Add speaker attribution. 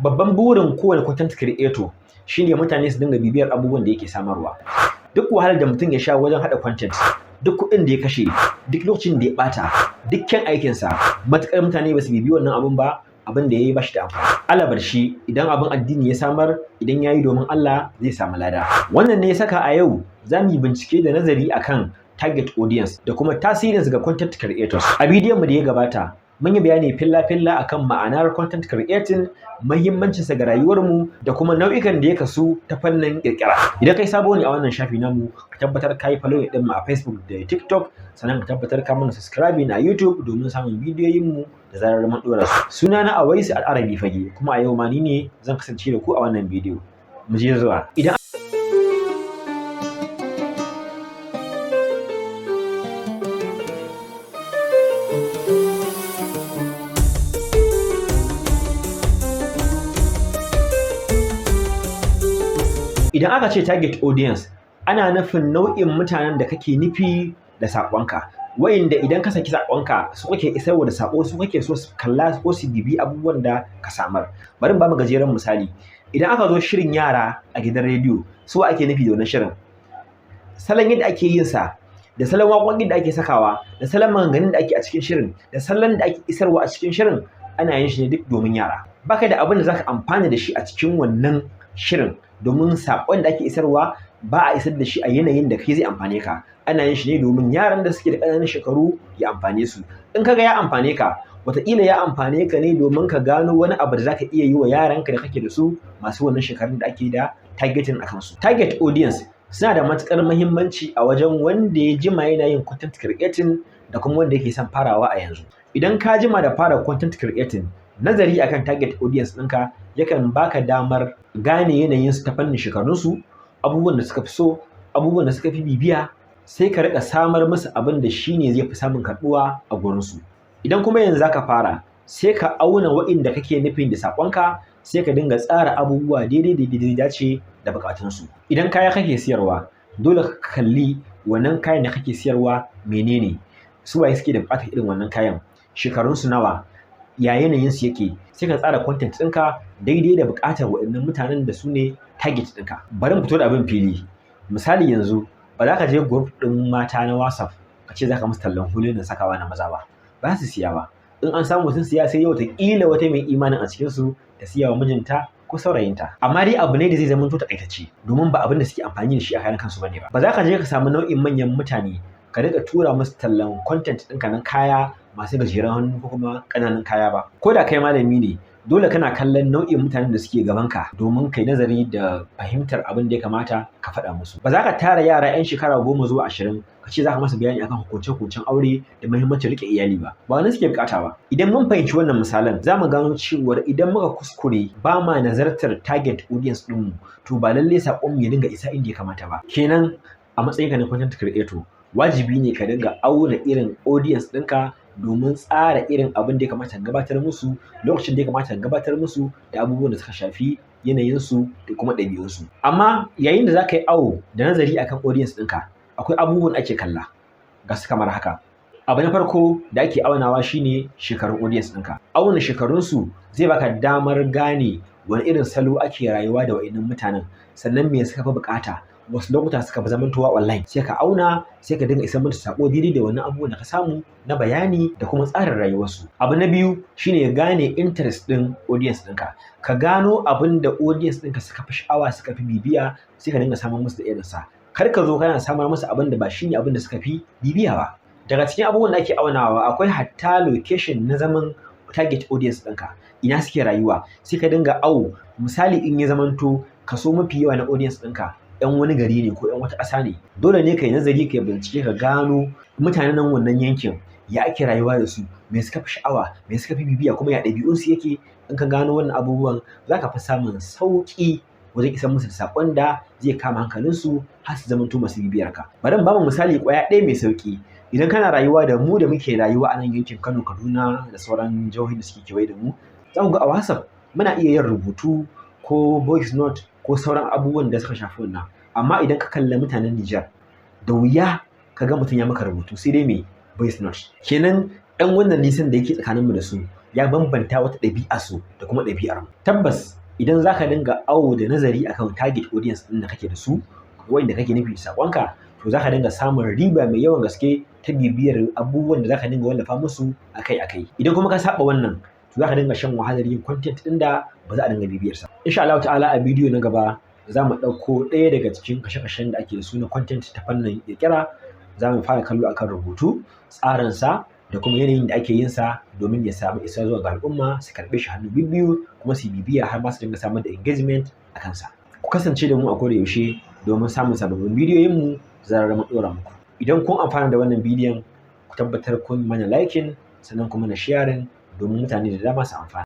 Speaker 1: Babban burin kowane content creator shine mutane su dinga bibiyar abubuwan da yake samarwa. Duk wahalar da mutum ya sha wajen haɗa content, duk kuɗin da ya kashe, duk lokacin da ya ɓata, dukkan aikinsa, matuƙar mutane ba su bibiyi wannan abun ba, abin da ya yi ba shi da amfani. Alabar shi idan abin addini ya samar, idan ya yi domin Allah, zai samu lada. Wannan ne ya saka a yau za mu yi bincike da nazari akan target audience da kuma tasirinsu ga content creators. A bidiyon mu da ya gabata, mun yi bayani filla-filla akan ma'anar content creating, muhimmancinsa ga rayuwarmu, da kuma nau'ikan da ya kasu ta fannin ƙirƙira. Idan kai sabo ne a wannan shafi namu, ka tabbatar ka yi following ɗin mu a Facebook da TikTok, sannan ka tabbatar ka mana subscribing a YouTube domin samun bidiyoyin mu da zarar mun ɗora su. Sunana Awaisu Al'arabi Fage, kuma a yau ma ni ne zan kasance da ku a wannan bidiyo. Mu je zuwa. Idan aka ce target audience, ana nufin nau'in mutanen da kake nufi da saƙonka. Wa'inda idan ka saki saƙonka, su kake isarwa da saƙo, su kake so su kalla ko su bibi abubuwan da ka samar. Bari in bamu gajeren misali. Idan aka zo shirin yara a gidan rediyo, su ake nufi da wannan shirin? Salon yadda ake yin sa, da salon waƙoƙin da ake sakawa, da salon maganganun da ake a cikin shirin, da salon da ake isarwa a cikin shirin, ana yin shi ne duk domin yara. Baka da abin da zaka amfana da shi a cikin wannan shirin, domin saƙon da ake isarwa ba a isar da shi a yanayin da kai zai amfane ka. Ana yin shi ne domin yaran da suke da ƙananan shekaru ya amfane su. In kaga ya amfane ka, wataƙila ya amfane ka ne domin ka gano wani abu da zaka iya yi wa yaranka da kake da su masu wannan shekarun da ake da targeting a kansu. Target audience suna da matuƙar muhimmanci a wajen wanda ya jima yana yin content creating da kuma wanda yake son farawa a yanzu. Idan ka jima da fara content creating, nazari akan target audience ɗinka yakan baka damar gane yanayinsu ta fannin shekarunsu, abubuwan da suka fi so, abubuwan da suka fi bibiya, sai ka riƙa samar musu abin da shi ne zai fi samun karɓuwa a gurinsu. Idan kuma yanzu zaka fara, sai ka auna wa'inda kake nufin da saƙonka, sai ka dinga tsara abubuwa daidai da daidai dace da buƙatunsu. Idan kaya kake siyarwa, dole ka kalli wannan kayan da kake siyarwa menene, su waye suke da buƙatar irin wannan kayan, shekarunsu nawa, ya yanayinsu yake, sai ka tsara content ɗinka daidai da buƙatar waɗannan mutanen da su ne target ɗinka. Bari mu fito da abin fili. Misali yanzu, ba za ka je group ɗin mata na WhatsApp ka ce za ka musu tallan hulunan sakawa na maza ba. Ba su siya ba. In an samu sun siya, sai yau wataƙila wata mai imanin a cikinsu ta siya wa mijinta ko saurayinta. Amma dai abu ne da zai zamanto taƙaitacce, domin ba abin da suke amfani da shi a karan kansu bane ba. Ba za ka je ka samu nau'in manyan mutane ka riƙa tura musu tallan content ɗinka na kaya masu gajeren hannu ko kuma ƙananan kaya ba. Ko da kai malami ne, dole kana kallon nau'in mutanen da suke gabanka domin kai nazari da fahimtar abin da ya kamata ka faɗa musu. Ba za ka tara yara 'yan shekara 10 zuwa 20 ka ce za ka masa bayani akan hukunce-hukuncen aure da muhimmancin riƙe iyali ba. Ba wannan suke buƙata ba. Idan mun fahimci wannan misalan, za mu gano cewar idan muka kuskure ba ma nazartar target audience ɗinmu, to ba lallai saƙonmu ya dinga isa inda ya kamata ba. Kenan a matsayinka na content creator, wajibi ne ka dinga auna irin audience ɗinka domin tsara irin abin da ya kamata ka gabatar musu, lokacin da ya kamata ka gabatar musu, da abubuwan da suka shafi yanayinsu da kuma ɗabi'unsu. Amma yayin da za ka yi awo da nazari akan audience ɗinka, akwai abubuwan da ake kalla ga su kamar haka. Abu na farko da ake aunawa shine shekarun audience ɗinka. Auna shekarunsu zai baka damar gane wani irin salo ake rayuwa da wa'innan mutanen, sannan me suka fi buƙata, wasu lokuta suka fi zamantowa online. Sai ka auna, sai ka dinga isar musu saƙo daidai da wannan abubuwan da ka samu na bayani da kuma tsarin rayuwarsu. Abu na biyu shine gane interest ɗin audience ɗinka. Ka gano abin da audience ɗinka suka fi sha'awa, suka fi bibiya, sai ka dinga samar musu da irinsa. Kar ka zo kana samar musu abin da ba shine abin da suka fi bibiya ba. Daga cikin abubuwan da ake aunawa akwai hatta location na zaman target audience ɗinka. Ina suke rayuwa? Sai ka dinga awo. Misali, in ya zamanto kaso mafi yawa na audience ɗinka 'yan wani gari ne ko 'yan wata ƙasa ne, dole ne ka yi nazari, ka yi bincike, ka gano mutanen nan wannan yankin, ya ake rayuwa da su, me suka fi sha'awa, me suka fi bibiya, kuma ya ɗabi'unsu yake. In ka gano wannan abubuwan, za ka fi samun sauƙi wajen isar musu da saƙon da zai kama hankalinsu har su zamanto masu bibiyar ka. Bari in bamu misali ƙwaya ɗaya mai sauƙi. Idan kana rayuwa da mu da muke rayuwa a nan yankin Kano, Kaduna da sauran jihohin da suke kewaye da mu, za ku ga a WhatsApp muna iya yin rubutu ko voice note ko sauran abubuwan da suka shafi wannan. Amma idan ka kalli mutanen Nijar, da wuya ka ga mutum ya maka rubutu, sai dai me? Voice note. Kenan ɗan wannan nisan da yake tsakaninmu da su Ya bambanta wata ɗabi'a su da kuma ɗabi'ar mu. Tabbas, idan zaka dinga awo da nazari akan target audience ɗin da kake da su, wanda kake nufi da saƙonka, to zaka dinga samun riba mai yawan gaske ta bibiyar abubuwan da zaka dinga wallafa musu akai-akai. Idan kuma ka saba wannan, to zaka dinga shan wahalar yin content ɗin da ba za a dinga bibiyar sa. Insha Allah ta'ala, a bidiyo na gaba za mu ɗauko ɗaya daga cikin kashe-kashen da ake da su na content ta fannin ƙirƙira. Za mu fara kallo akan rubutu, tsarinsa da kuma yanayin da ake yin sa domin ya samu isa zuwa ga al'umma, su karɓe shi hannu bibbiyu kuma su bibiya, har ma su dinga samar da engagement a kansa. Ku kasance da mu a koda yaushe domin samun sababbin bidiyoyinmu zarar mun ɗora muku. Idan kun amfana da wannan bidiyon, ku tabbatar kun mana liking, sannan kuma na sharing domin mutane da dama su amfana.